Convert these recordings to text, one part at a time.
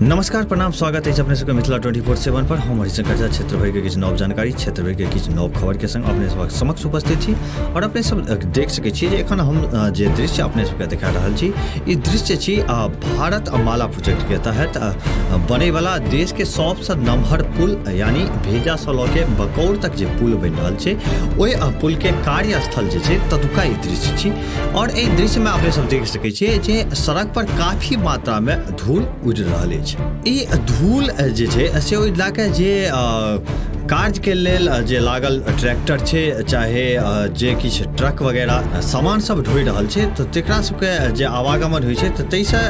नमस्कार, प्रणाम, स्वागत अछि अपने सबके मिथिला 24/7 पर। हम हरिशंकर झा क्षेत्र भरिके किछु नव जानकारी, क्षेत्र भरिके किछु नव खबरके संग अपने सबक समक्ष उपस्थित छी। और अपने सब देख सकै छी जे एखन हम जे दृश्य अपने सबके देखा रहल छी, ई दृश्य छी भारत माला प्रोजेक्ट के तहत बनैवला देश के सबसँ नमहर पुल, यानी भेजासँ लऽ के बकौर तक जे पुल बनि रहल छै, ओहि पुल के कार्यस्थल जे छै ततुका ई दृश्य छी। और एहि दृश्यमे अपने सब देख सकै छियै जे सड़क पर काफी मात्रामे धूल उड़ि रहल अछि। ई धूल जे छै से ओहि लए कऽ जे कार्यके लेल जे लागल ट्रैक्टर छै, चाहे जे किछु ट्रक वगैरह सामान सब ढोइ रहल छै, तऽ तकरा सबके जे आवागमन होइ छै तऽ ताहिसँ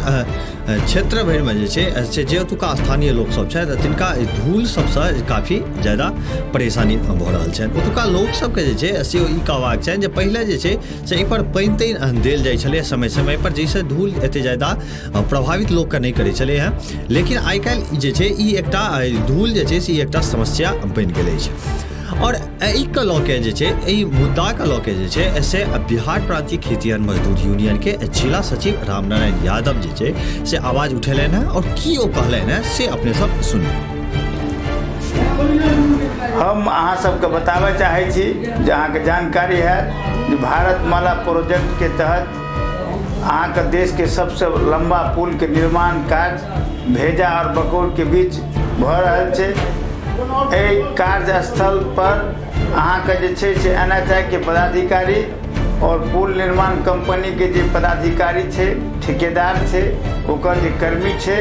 क्षेत्र भरिमे जे छै से जे ओतुका स्थानीय लोकसभ छथि, तिनका एहि धूल सबसँ काफी ज्यादा परेशानी भऽ रहल छनि। ओतुका लोकसभके जे छै से ई कहबाक छनि जे पहिले जे छै से एहिपर पानि तानि देल जाइ छलै समय समयपर, जाहिसँ धूल एतेक ज्यादा प्रभावित लोकके नहि करै छलै हँ। लेकिन आइ काल्हि जे छै ई एकटा धूल जे छै से ई एकटा समस्या बनि गेल अछि। आओर एहिके लऽ के जे छै, एहि मुद्दाके लऽ के जे छै से बिहार प्रांतीय खेतिहर मजदूर यूनियनके जिला सचिव रामनारायण यादव जे छै से आवाज उठेलनि हँ। आओर की ओ कहलनि हँ से अपने सब सुनू। हम अहाँ सबके बताबऽ चाहै छी जे अहाँके जानकारी हैत जे भारत माला प्रोजेक्टके तहत अहाँके देशके सबसँ लम्बा पुलके निर्माण कार्य भेजा आओर बकौरके बीच भऽ रहल छै। एहि कार्यस्थल पर अहाँके जे छै से एन एच I के पदाधिकारी आओर पुल निर्माण कम्पनीके जे पदाधिकारी छै, ठेकेदार छै, ओकर जे कर्मी छै,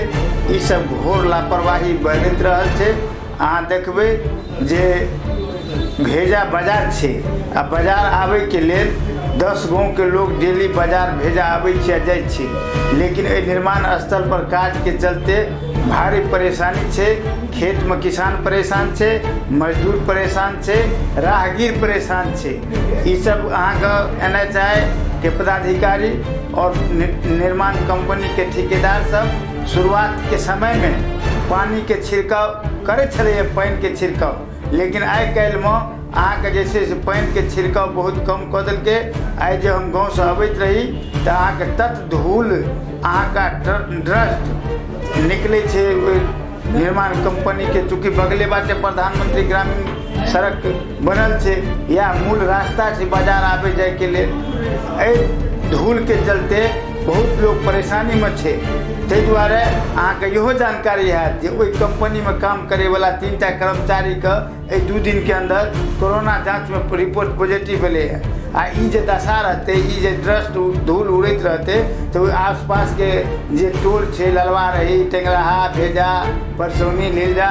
ई सब घोर लापरवाही बरति रहल छै। अहाँ देखबै जे भेजा बाजार छै आ बाजार आबैके लेल 10 गाँवके लोक डेली बाजार भेजा आबै छै आ जाइ छै, लेकिन एहि निर्माण स्थलपर काजके चलते भारी परेशानी छै। खेतमे किसान परेशान छै, मजदूर परेशान छै, राहगीर परेशान छै। ई सब अहाँके एन एच I के पदाधिकारी आओर निर्माण कम्पनीके ठेकेदार सब शुरुआतके समयमे पानिके छिड़काव करै छलैए, पानिके छिड़काव, लेकिन आइ काल्हिमे अहाँके जे छै से पानिके छिड़काव बहुत कम कऽ देलकै। आइ जे हम गाँवसँ अबैत रही तऽ अहाँके तत धूल, अहाँके डस्ट निकलै छै ओहि निर्माण कम्पनीके, चूँकि बगले बाटे प्रधानमंत्री ग्रामीण सड़क बनल छै, या मूल रास्ता छै बाजार आबै जाइके लेल। एहि धूलके चलते बहुत लोक परेशानीमे छै। ताहि दुआरे अहाँके इहो जानकारी हैत जे ओहि कम्पनीमे काम करैवला 3टा कर्मचारीके एहि 2 दिनके अन्दर कोरोना जाँचमे रिपोर्ट पॉजिटिव भेलै हँ। आ ई जे दशा रहतै, ई जे डस्ट धूल उड़ैत रहतै, तऽ ओहि आसपासके जे टोल छै, ललवा रही, टेंगराहा, भेजा, परसौनी, लीलजा,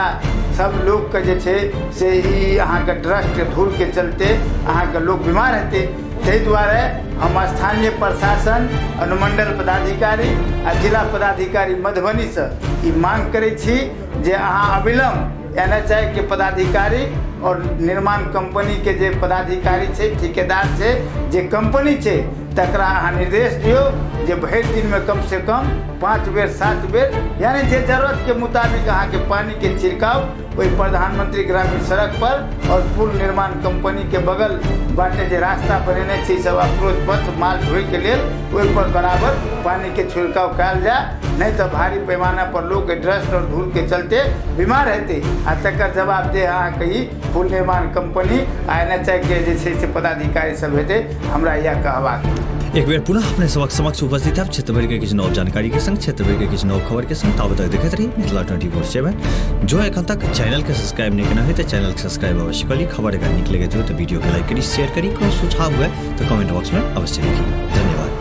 सब लोकके जे छै से ई अहाँके डस्ट धूलके चलते अहाँके लोक बीमार हेतै। ताहि दुआरे हम स्थानीय प्रशासन, अनुमंडल पदाधिकारी आ जिला पदाधिकारी मधुबनीसँ ई मांग करै छी जे अहाँ अविलंब एन एच I के पदाधिकारी आओर निर्माण कम्पनीके जे पदाधिकारी छै, ठेकेदार छै, जे कम्पनी छै, तकरा अहाँ निर्देश दियौ जे भरि दिनमे कमसँ कम 5 बेर 7 बेर, यानी जे जरूरतके मुताबिक अहाँके पानिके छिड़काव ओहि प्रधानमंत्री ग्रामीण सड़क पर और पुल निर्माण कंपनी के बगल बाटे जे रास्ता बनेने छै सब अप्रोच पथ माल ढोइके लेल, ओहि पर बराबर पानिके छिड़काव कयल जाय, नहि तऽ भारी पैमाना पर लोक डस्ट और धूल के चलते बीमार हेतै। आ तकर जवाबदेह अहाँके ई पुल निर्माण कंपनी आ एन एच I के जे छै से पदाधिकारी सब हेतै, हमरा इएह कहबाक। एक बेर पुनः अपने सबक समक्ष उपस्थित है क्षेत्र भर के किछु नव जानकारी के संग, क्षेत्र भर के किछु नव खबर के संग। ताबत तक देखैत रही मिथिला 24/7। जो एखन तक चैनल के सब्सक्राइब नहीं केने है तो चैनल के सब्सक्राइब अवश्य करी। खबर अगर नीक लगे तो वीडियो के लाइक करी, शेयर करी। कोनो सुझाव हुए तो कमेंट बॉक्स में अवश्य लिखी। धन्यवाद।